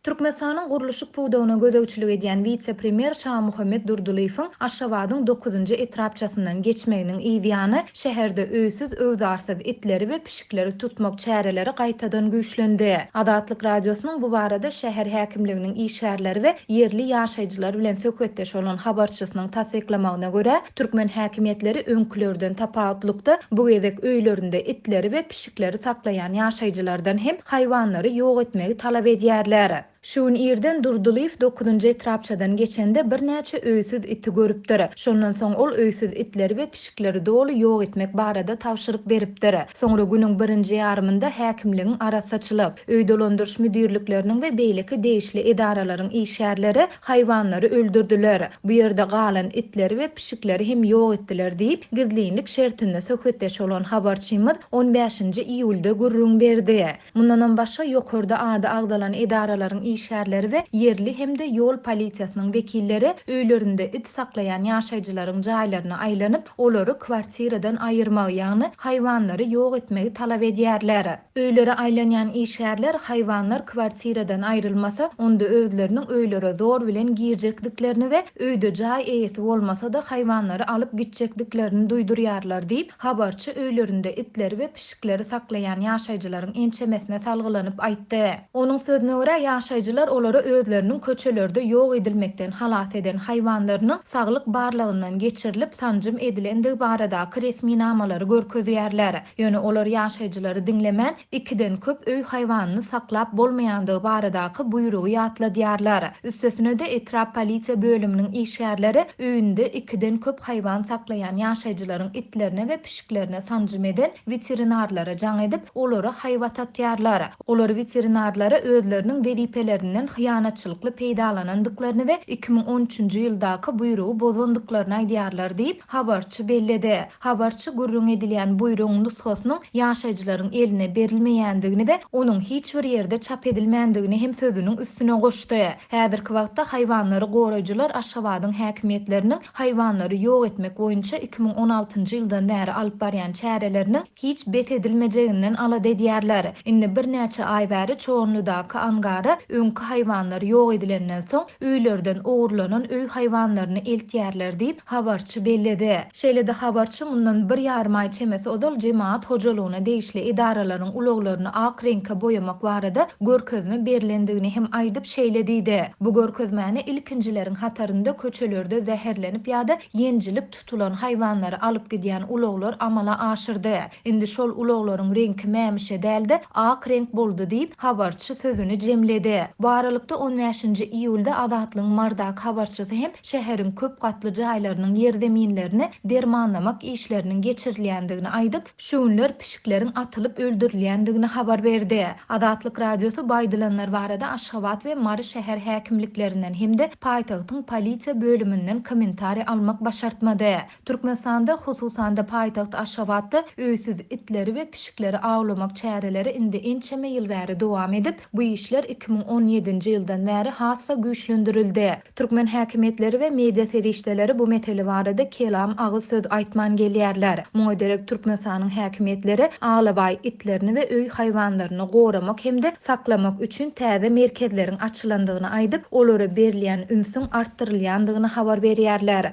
Türkmenistanyň gurluşyk pudagyna gözegçilik edýän wise-premýer Şamuhammet Durdylyýewiň Aşgabadyň dokuzynjy etrapçasyndan geçmeginiň yzýany, şäherde öýsüz-öwzarsyz itleri we pişikleri tutmak çäreleri gaýtadan güýçlendi. Azatlyk Radiosynyň bu barada şäher häkimliginiň işgärleri we ýerli ýaşaýjylar bilen söhbetdeş bolan habarçysynyň tassyklamagyna görä, türkmen häkimiýetleri öňkülerden tapawutlykda bu gezek öýlerinde itleri we pişikleri saklaýan ýaşaýjylardan hem haýwanlary ýok etmegi talap edýärler. Şu gün irden Durdylyýew dokuzynjy etrapçadan geçende birnäçe öýsüz iti görüpdir. Şondan soň ol öýsüz itleri we pişikleri doly ýok etmek barada tabşyryk beripdir. Soňra günüň birinji ýarymynda häkimligiň arassaçylyk, öý dolandyryş müdirlikleriniň we beýleki degişli edaralaryň işgärleri haýwanlary öldürdiler. Bu ýerde galan itleri we pişikleri hem ýok etdiler diýip, gizlinlik şertinde söhbetdeş bolan habarçymyz on bäşinji iýulda gürrüň berdi. Mundanam başga, ýokarda ady agzalan edaralaryň işgärleri we ýerli hem-de ýol polisiýasynyň wekilleri öýlerinde it saklaýan ýaşaýjylaryň jaýlaryna aýlanyp, olary kwartiradan aýyrmagy, ýagny haýwanlary ýok etmegi talap edýärler. Öýlere aýlanýan işgärler haýwanlar kwartiradan aýrylmasa, onda özleriniň öýlere zor bilen girjekdiklerini we öýde jaý eýesi bolmasa-da haýwanlary alyp gitjekdiklerini duýdurýarlar diýip, habarçy öýlerinde itleri we pişikleri saklaýan ýaşaýjylaryň ençemesine salgylanyp aýtdy. Onuň sözüne görä, ýaşaýjylar olara özleriniň köçelerde ýok edilmekden halas eden haýwanlarynyň saglyk barlagyndan geçirilip, sanjym edilendigi baradaky resminamalary görkezýärler. Ýöne olar ýaşaýjylary diňlemän, ikiden köp öý haýwanyny saklap bolmaýandygy baradaky buýrugy ýatladýarlar. Üstesine-de, etrap polisiýa bölüminiň işgärleri öýünde ikiden köp haýwan saklaýan ýaşaýjylaryň itlerine we pişiklerine sanjym eden weterinarlara jaň edip, olara haýbat atýarlar. Olar weterinarlara özleriniň wezipelerinden hyýanatçylykly peýdalanandyklaryny we 2013-nji ýyldaky buýrugy bozandyklaryny aýdýarlar diýip, habarçy belledi. Habarçy gürrüň edilýän buýrugyň nusgasynyň ýaşaýjylaryň eline berilmeýändigini we onuň hiç bir ýerde çap edilmändigini hem sözüniň üstüne goşdy. Häzirki wagtda haýwanlary goraýjylar Aşgabadyň häkimiýetleriniň haýwanlary ýok etmek boýunça 2016-njy ýyldan bäri alyp barýan çäreleriniň hiç bes edilmejeginden alada edýärler. Indi birnäçe aý bäri Çoganlydaky angara öňki haýwanlar ýok edilenden soň, öýlerden ogurlanan öý haýwanlaryny eltýärler diýip, habarçy belledi. Şeýle-de habarçy mundan bir ýarym aý çemesi ozal jemagat hojalygyna degişli edaralaryň ulaglaryny ak reňke boýamak barada görkezme berlendigini hem aýdyp, şeýle diýdi, Bu görkezmäni ilkinjileriň hatarynda köçelerde zäherlenip ýa-da ýenjilip tutulan haýwanlary alyp gidýän ulaglar amala aşyrdy. Indi şol ulaglaryň reňki mämişe däl-de, ak reňk boldy diýip, habarçy sözüni jemledi. Bu aralykda, on bäşinji iýulda Azatlygyň Mardaky habarçysy hem şäheriň köp gatly jaýlarynyň ýerzeminlerini dermanlamak işleriniň geçirilýändigini aýdyp, şu günler pişikleriň atylyp öldürilýändigini habar berdi. Azatlyk Radiosy bu aýdylanlar barada Aşgabat we Mary şäher häkimliklerinden hem-de paýtagtyň polisiýa bölüminden kommentariý almak başartmady. Türkmenistanda, hususan-da paýtagt Aşgabatda öýsüz itleri we pişikleri awlamak çäreleri indi ençeme ýyl bäri dowam edip, bu işler 2017-nji ýyldan bäri has-da güýçlendirildi. Türkmen häkimiýetleri we media serişdeleri bu mesele barada kelam agyz söz aýtman gelýärler. Muňa derek Türkmenistanyň häkimiýetleri alabaý itlerini we öý haýwanlaryny goramak hem-de saklamak üçin täze merkezleriň açylandygyny aýdyp, olara berilýän ünsüň artdyrylýandygyny habar berýärler.